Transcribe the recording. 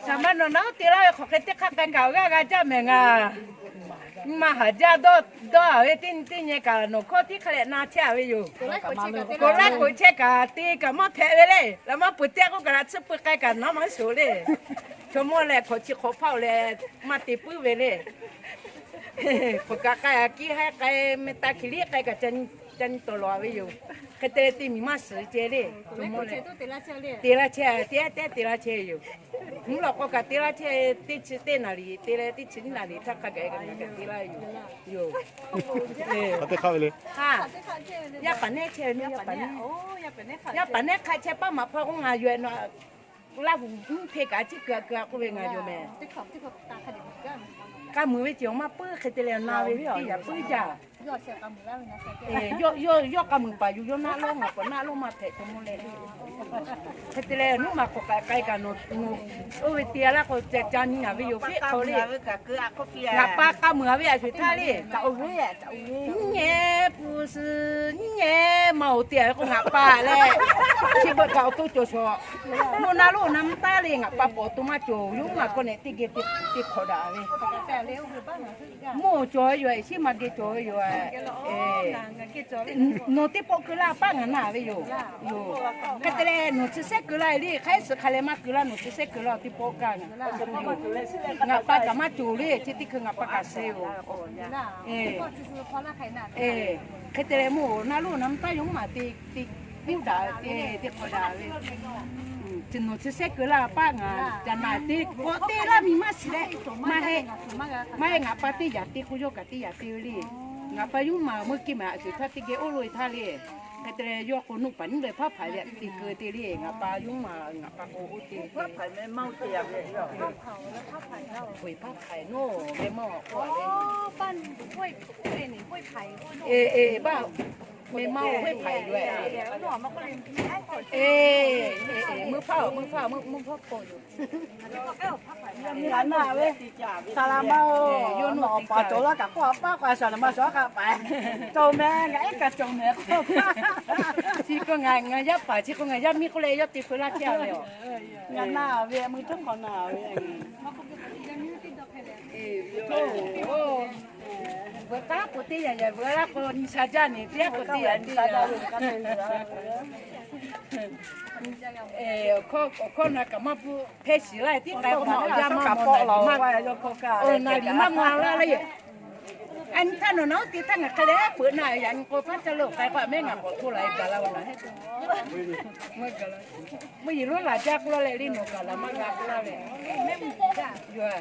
Saˍ ma nawˬ naˉ te laˇ ve hk'awꞈ hk'e teˇ hk'aˇ k'ai kaꞈ g'aˇ g'a jaˇ mehˍ ngaˬ. Nyi ma haˍ jaˇ dawˇ dawˇ a ve teˇ nyi teˇ nyi kaꞈ nawˬ hkawˇ tiˉ hk'a leh na chehˇ a ve yoˬ. K'oꞈ laˇ k'oꞈ chehˇ kaꞈ te kaꞈ maˇ hpehꞈ ve le. Laꞈ maˇ peuˬ tehꞈ k'oˆ kaꞈ laꞈ tsuhˇ pui k'ai kaꞈ nawˉ maˇ shoˍ le. Chaw mawˇ leh hk'awꞈ chi hk'awꞈ hpaˇ-oˬ leh maˇ te puiˉ ve le. Hk'awꞈ kaꞈ k'ai a kiˇ haiˉ k'ai meh taˇ hkiˬ liˇ k'ai kaꞈ ca nyi tawˍ lawˬ a ve yoˬ. Hk'e te leh te miˬ maˇ suhˍ ceh le. Te laˇ chehˇ, te te te laˇ chehˇ yoˬ. Mvuhˇ lawꞈ k'aw kaꞈ te laˇ chehˇ, teˇ chi teˇ naˍ riˍ te leh teˇ chi nyiˇ naˍ riˍ htaˇ hk'a gaˬ kaꞈ te laˇ yoˬ. Yoˬ. Yaˇ paˍ nehˉ chehˇ ve, yaˇ paˍ nehˉ, yaˇ paˍ nehˉ hk'a chehˇ paˇ maꞈ hpaˇ k'oˆ ngaˬ yoˬ. Laˇ huˍ mvuhˇ hpeˇ kaꞈ a ciˉ keu a keu a k'oˆ ve ngaˬ yoˬ mehˍ. K'a muiˬ ve ceuˬ awˬ maˇ puiˉ hk'e te leh na ve teˇ yaꞈ puiˉ jaˇ. Yawˇ k'a muiˬ paˍ yuˬ yawˇ naˆ lonˉ ngaˬ k'awꞈ naˆ lonˉ maˇ hpehꞈ tuˬ mawˇ leh le. Hk'e te leh nuˉ ma k'awꞈ k'ai k'ai kaꞈ nawˬ oˇ ve te a laˇ k'o ca nyi ngaˬ ve yoˬ. Hpeˆ hk'aw le. Ngaˬ pa k'a muiˬ a ve a shuˍ htaˇ le. Nyi pu suh nyi maˇ oˬ te a ve k'o ngaˬ pa leh chi beuꞈ kaꞈ awˬ to cawˬ shawˍ. Mvuhˇ naˆ lonˉ naˆ mvuhˇ taˇ le ngaˬ pa pawˍ awˬ to maˇ cawˬ. Yawˇ maˇ k'oˆ nehꞈ teˇ geh te hk'awꞈ daꞈ ve. Mvuhˇ cawˬ ve yoˬ, shiˉ ma geh cawˬ ve yoˬ. Nawˬ teˇ pawˆ keu laˇ paˆ ngaˬ na ve yoˬ. Yoˬ. Hk'e te leh nawˬ chi shehˉ keu laˇ ve le. Hk'aˉ suhˍ hk'a leh maˇ keu laˇ, nawˬ chi shehˉ keu laˇ teˇ pawˆ kaˇ ngaˬ. Ngaˬ pa kaꞈ maˇ cawˬ le. Chi teˇ hkui ngaˬ pa kaꞈ suh-oˬ. Hk'e te leh mvuhˇ naˆ lonˉ naˆ mvuhˇ taˇ yawˇ maˇ te te puˇ daꞈ ve, te hk'awꞈ daꞈ ve. Nawˬ chi shehˉ keu laˇ paˆ ngaˬ ca na te k'awꞈ te laˇ miˬ maˇ shiˍ leh, maˇ heˆ, maˇ heˆ ngaˬ pa teˇ yaꞈ te k'o yawˇ kaꞈ teˇ yaꞈ te ve le. Ngaˬ pa yawˇ maˬ meuˇ kiˇ maˬ a shuˍ htaˇ teˇ geh oˇ lo e htaˇ le. Hk'e te leh yawˇ k'o nuˆ paˍ nyiˉ leh hpaˇ hpaˍ ve te keu te le. Ngaˬ pa yawˇ maˬ ngaˬ pa k'o oˇ te ve. Hpaˇ hpaˍ nawˉ ve maˇ awˬ k'oˆ a le. Eˬ eˬ, baˆ, meh maˇ oˬ, hpaˇ hpaˍ yoˬ. Eˬ, meuˇ hpaˇ, meuˇ hpaˇ, meuˇ hpaˇ hpaw yoˬ. Ngaˬ na ve, saˍ laꞈ ma-oˬ, yawˇ nawˬ paˍ cawˬ laˇ kaꞈ k'oˆ a paˆ k'o a saˍ laꞈ ma shawˍ kaꞈ paˍ cawˬ meh, ngaˬ ehˉ kaꞈ cawˬ meh. Chi k'o ngaˬ yaˇ paˍ, chi k'o ngaˬ yaˇ miˇ k'oˆ leh yawˇ te peu laˇ chehˇ a ve yoˬ. Ngaˬ na ve meuˇ tuˉ hk'awꞈ na ve. Veuꞈ k'aˉ k'o teˇ yaꞈ yaꞈ veuꞈ laˇ k'o nyi sha jaˇ nyi teˇ yaꞈ k'o teˇ yaꞈ nyi sha jaˇ ve. Awˬ hkawˇ na kaꞈ maˇ bvuhꞈ hpehˇ shiˍ laˇ tiˉ k'ai k'o maˇ awˬ yaˇ maˇ mawˬ naˬ liꞈ maˇ, naˬ liꞈ maˇ mawˬ laˇ le. A nyi htaˇ nawˬ na oˇ te htaˇ ngaˬ hk'e leh peuꞈ na yaꞈ nyi k'o hpaˇ caˇ lo k'ai k'o a mehˉ ngaˬ k'awꞈ hto la e gaˬ la oˬ naˬ heˆ. Meuˇ yiˬ lonˉ laˬ jaˇ k'oˆ laˇ leh le nawˬ gaˬ laˇ maˇ g'a k'oˆ laˇ ve. Yoˬ.